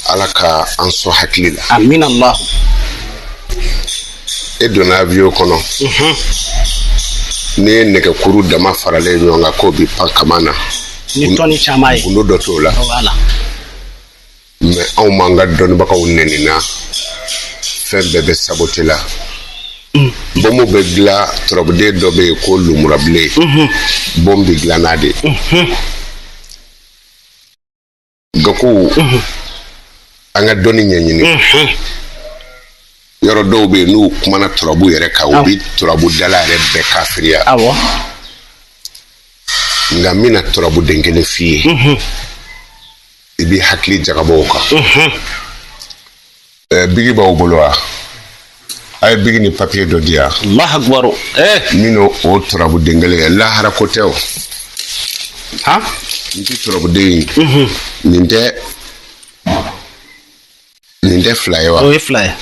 Ala ka an sɔn hakili la. Amina Allah. E donna avion kɔnɔ, n'i ye nɛgɛkuru dama faralen ɲɔgɔn kan k'o bi pan kaman na, ni tɔni caman ye, gundo dɔ t'o la. Voilà. Mais anw m'an ka dɔnnibagaw nɛnina, fɛn bɛɛ bɛ sabote la. Bɔnbu bɛ dilan, turabuden dɔ bɛ yen ko lumurabilen, bɔn bɛ dilan n'a de ye. Gaku, an ka dɔnni ɲɛɲini. Yɔrɔ dɔw bɛ yen, n'u kumana turabu yɛrɛ kan, u bɛ turabu dala yɛrɛ bɛɛ kafiriya. Nka n bɛna turabuden kelen f'i ye, i b'i hakili jagabɔ o kan. Bigi b'aw bolo wa? A ye bigi ni papiye dɔ di yan. Allahu akbar. Min o turabuden kelen ye, lahara ko tɛ o. Han? N tɛ turabuden ye. Nin tɛ fila ye wa? O ye fila ye.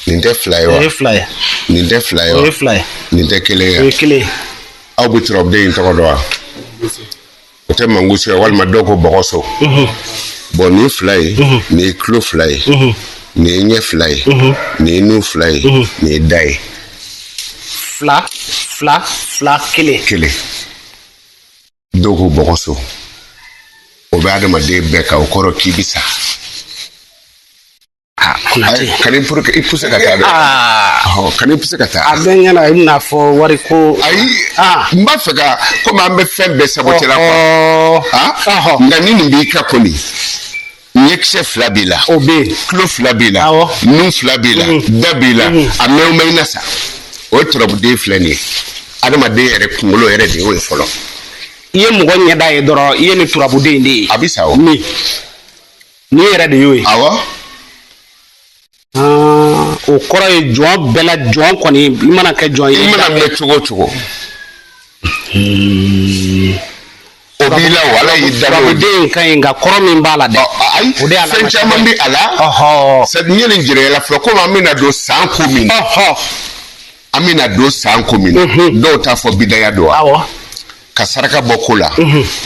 Nin tɛ fila ye wa? O ye fila ye. Nin tɛ fila ye wa? O ye fila ye. Nin tɛ kelen ye? O ye kelen ye. Aw bɛ turabuden in tɔgɔ dɔn wa? O tɛ manguso ye, walima dɔw ko bɔgɔso. Bɔn, nin fila ye, nin ye tulo fila ye, nin ye ɲɛ fila ye, nin ye nun fila ye, nin ye da ye. Fila, fila, fila, kelen. Kelen. Dɔw ko bɔgɔso, o bɛ adamaden bɛɛ kan, o kɔrɔ k'i bɛ sa. Konate. Kan'i pour i pousse ka taa dɛ. Ɔhɔ, kan'i pousse ka taa. A bɛ ɲɛna, i bɛna fɔ wari ko. Ayi, n b'a fɛ ka, komi an bɛ fɛn bɛɛ saboter la quoi. Nka ni nin b'i ka kɔni, ɲɛkisɛ fila b'i la, o bɛ yen, tulo fila b'i la, nun fila b'i la, da b'i la, a mɛn o mɛn i na sa. O ye turabuden filɛ nin ye, adamaden yɛrɛ kunkolo yɛrɛ de y'o ye fɔlɔ. I ye mɔgɔ ɲɛda ye dɔrɔn, i ye nin turabuden in de ye. A bɛ sa o. Min nin yɛrɛ de y'o ye. Awɔ. O kɔrɔ ye jɔn bɛɛ la, jɔn kɔni, i mana kɛ jɔn ye. I mana mɛn cogo o cogo, o b'i la o, Ala y'i da n'o ye. Turabuden in ka ɲi, nka kɔrɔ min b'a la dɛ. Ayi, o de y'a fɛn caman bɛ a la. C'est n ye nin jira i la fɔlɔ, komi an bɛna don san ko min na. An bɛna don san ko min na, dɔw t'a fɔ bidaya don wa? Awɔ. Ka saraka bɔ ko la,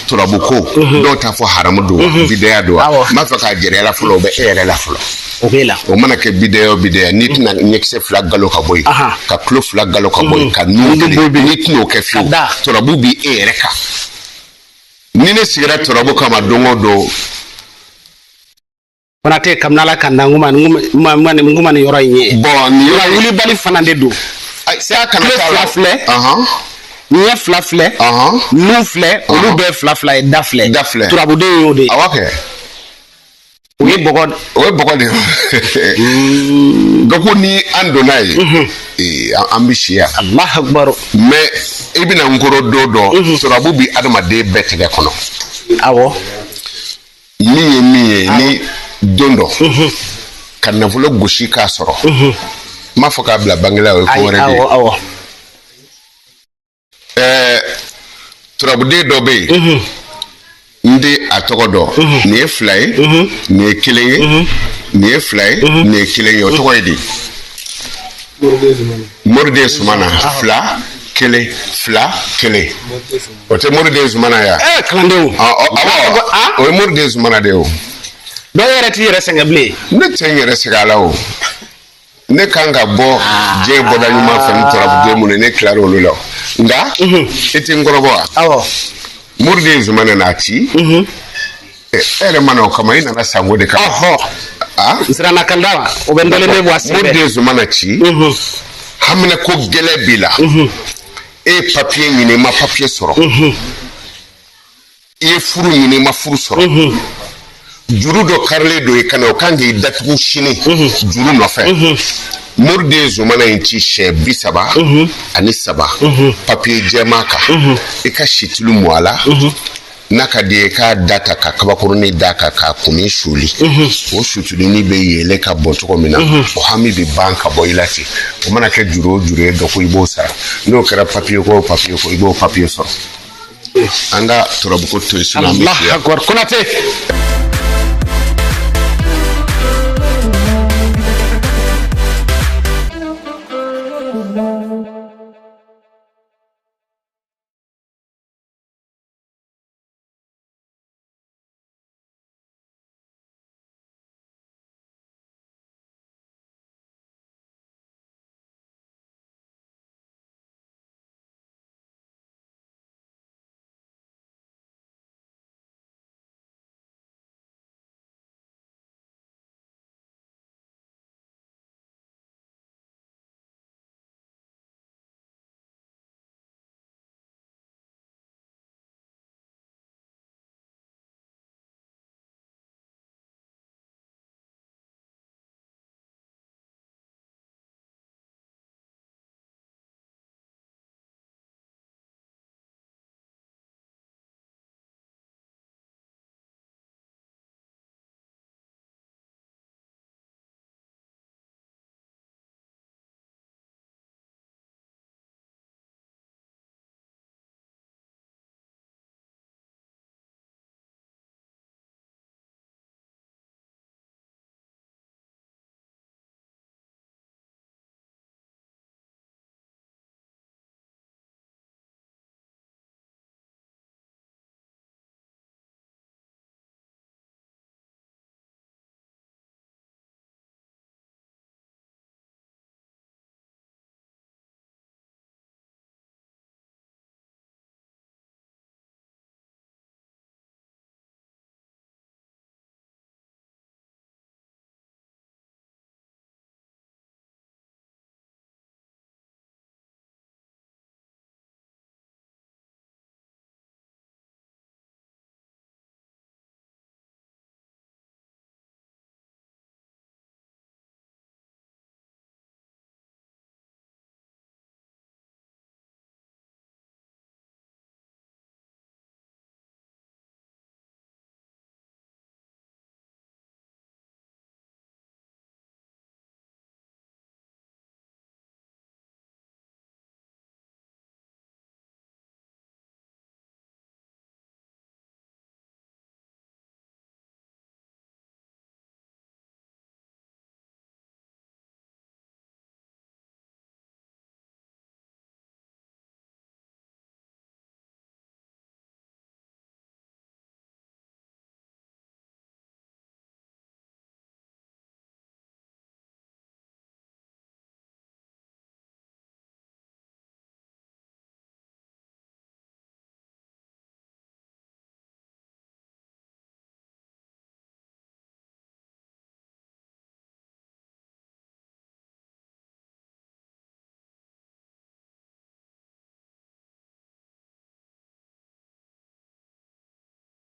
turabu ko, dɔw t'a fɔ haramu don wa, bidaya don wa? N b'a fɛ k'a jira i la fɔlɔ, o bɛ e yɛrɛ la fɔlɔ. O b'e la. O mana kɛ bidaya o bidaya, n'i tɛna ɲɛkisɛ fila galo ka bɔ yen, ka tulo fila galo ka bɔ yen, ka nun kelen, n'i tɛna o kɛ fiyewu, turabu b'i e yɛrɛ kan. Ni ne sigira turabu kama don o don. Konate, kabini Ala ka na, n kuma nin yɔrɔ in ye. Bɔn, nin yɔrɔ in wulibali fana de don. Saya kana tulo fila filɛ, ɲɛ fila filɛ, nun filɛ, olu bɛɛ fila fila ye, da filɛ. Da filɛ. Turabuden y'o de ye. Awɔ kɛ. O ye bɔgɔ. O ye bɔgɔ de ye. Gaku, ni an donna yen, an bɛ si yan. Alahu akibaru. Mais i bɛna n kɔrɔ don dɔ, turabu bi adamaden bɛɛ tɛgɛ kɔnɔ. Awɔ. Min ye min ye, ni don dɔ ka nafolo gosi k'a sɔrɔ, n m'a fɔ k'a bila bangela, o ye ko wɛrɛ de ye. Awɔ. Turabuden dɔ bɛ yen, n tɛ a tɔgɔ dɔn. Nin ye fila ye, nin ye kelen ye, nin ye fila ye, nin ye kelen ye, o tɔgɔ ye di? Moriden Sumana. Fila, kelen, fila, kelen, o tɛ Moriden Sumana ya? Kalandenw. Awɔ, o ye Moriden Sumana de ye o. Dɔw yɛrɛ t'i yɛrɛ sɛgɛn bilen. Ne tɛ n yɛrɛ sɛgɛn a la o. Ne kan ka bɔ diɲɛ bɔda ɲuman fɛ ni turabuden minnu ye, ne tilara olu la. Nka i tɛ n kɔrɔbɔ wa? Awɔ. Moriden Sumana n'a ci. E yɛrɛ ma na o kama, i nana sanko de kama. N siranna kanda wa, o bɛ n dɔlen bɛ bɔ a sen fɛ. Moriden Sumana ci, haminɛ ko gɛlɛn b'i la. E ye papiye ɲini, i ma papiye sɔrɔ. I ye furu ɲini, i ma furu sɔrɔ. Juru dɔ karilen don i kan na, o kan k'i datugu sini juru nɔfɛ. Moriden Zumana in ci siɲɛ 33, papiye jɛman kan, i ka situlu mu a la. N'a ka di ye, k'a da ta ka kabakurunin d'a kan k'a kunni suli, o sutulinin bɛ yɛlɛ ka bɔn cogo min na, o hami bɛ ban ka bɔ i la ten. O mana kɛ juru o juru ye dɔ ko, i b'o sara. N'o kɛra papiye ko o papiye ko, i b'o papiye sɔrɔ. An ka turabuko to yen, sinon an bɛ Allahu akbar, Konate.